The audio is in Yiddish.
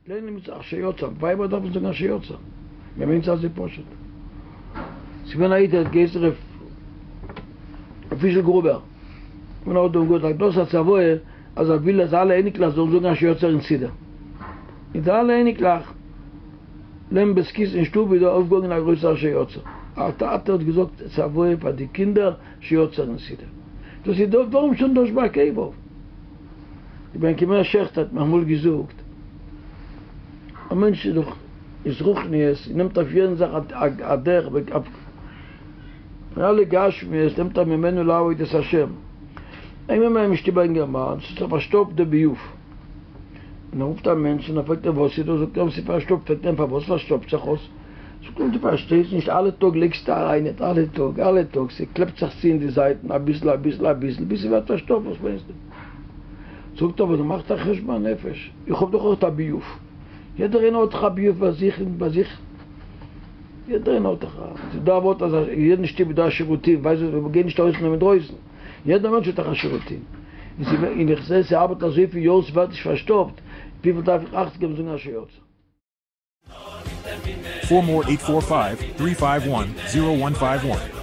לערנען מיט אשר יצר, ווייבער דארפן זאגן אשר יצר, מען מיינט ס'איז אזוי פשוט. ס'איז געווען א איד ער האט געהייסן ר' פישל גרובער, און ער האט דאן געזאגט דאס א צוואה אז ער וויל אז אלע אייניקלעך זאלן זאגן אשר יצר אין סידור, און די אלע אייניקלעך לעבן בית הכסא אין שטוב איז דא אויפגעהאנגען א גרויסע אשר יצר, א טאטע האט געזאגט צוואה פאר די קינדער אשר יצר אין סידור, דאס איז דא דברים שנדרש בעקביו. רבי יעקב מאיר שעכטער האט מיר אמאל געזאגט, א מענטש איז דאך איז רוחניות און נעמט אויף יעדן זאך א דרך פון אלע גשמיות נעמט ער ממנו לעבוד את השם, איינמאל ביי אים אין שטוב א אינגערמאן ס'האט זיך פארשטאפט די ביוב, און ער רופט א מענטש און ער פרעגט אים וואס איז דאס, זאגט ער אים ס'איז פארשטאפט, פרעגט ער אים פארוואס פארשטאפט זיך עס, זאגט אים דו פארשטייסט נישט אלע טאג לייגסטו אריין אלע טאג אלע טאג ס'קלעבט זיך צו אין די זייטן אביסל אביסל אביסל ביז ס'ווערט פארשטאפט וואס מיינסטו? זאגט ער אבער דו מאכסט א חשבון הנפש איך האב דאך אויך א ביוב יעדער איינער האט דאך א ביוב ביי זיך און ביי זיך יעדער איינער האט דאך א ס'איז דא א ווארט אז אין יעדן שטוב איז דא א שירותים ווייסט וואס מ'גייט נישט ארויס נאר אינדרויסן יעדער מענטש האט דאך א שירותים און איך זע ס'ארבעט אזויפיל יאר ס'ווערט נישט פארשטאפט וויפיל דארף איך אכט געבן זאגן אשר יצר. 4 more 845 351 0151.